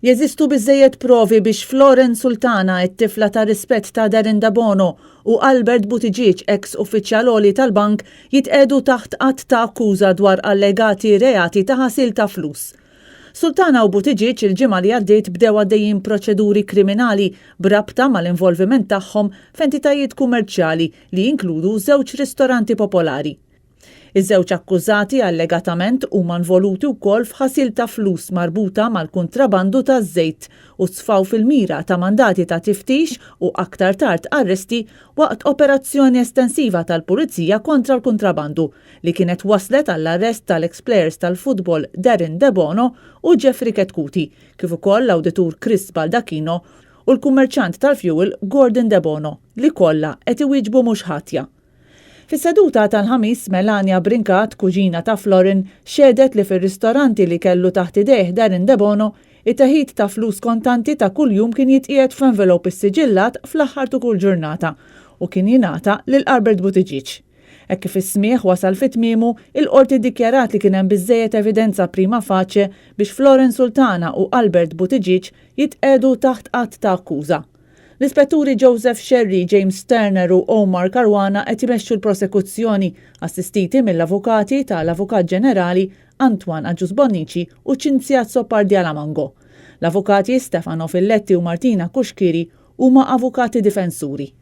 Jeżistu biżżejjed provi biex Floren Sultana, it-tifla ta' rispett ta' Darren Debono, u Albert Buttigieg, eks uffiċjal għoli tal-bank, jitqiegħdu taħt att ta' akkuża dwar allegati reati ta' ħasil ta' flus. Sultana u Buttigieg il-ġimgħa li għaddiet bdew għaddejjin proċeduri kriminali b'rabta mal-involviment tagħhom f'entitajiet kummerċjali li jinkludu żewġ ristoranti popolari. Iż-żewġ akkużati allegatament huma involuti wkoll f'ħasil ta' flus marbuta mal-kuntrabandu taż-żejt u sfaw fil-mira ta' mandati ta' tiftix u aktar tard arresti waqt operazzjoni estensiva tal-Pulizija kontra l-kuntrabandu li kienet wasslet għall-arrest tal-eks plejers tal-futbol Darren Debono u Jeffrey Chetcuti kif ukoll l-awditur Chris Baldacchino u l-kummerċant tal-fjuwil Gordon Debono li kollha qed iwieġbu mhux ħatja. Fis-seduta tal-Ħamis, Melania Brincat, kuġina ta' Florin, xehdet li fir-ristoranti li kellu taħt idejh Darren Debono, it-teħid ta' flus kontanti ta' kuljum kien jitqiegħed f'envelope issiġillat fl-aħħar ta' kull ġurnata u kien jingħata lil Albert Buttigieg. Hekk kif is-smigħ wasal fi tmiemu, il-Qorti ddikjarat li kien hemm biżżejjed evidenza prima facie biex Florin Sultana u Albert Buttigieg jitqiegħdu taħt att ta' akkuża. L-Ispetturi Joseph Scerri, James Turner u Omar Caruana qed jmexxu l-prosekuzzjoni, assistiti mill-avukati ta' l-Avukat Ġenerali Antoine Agius Bonnici u Cinzia Azzopardi Alamango. L-avukati Stefano Filletti u Martina Cuschieri huma avukati difensuri.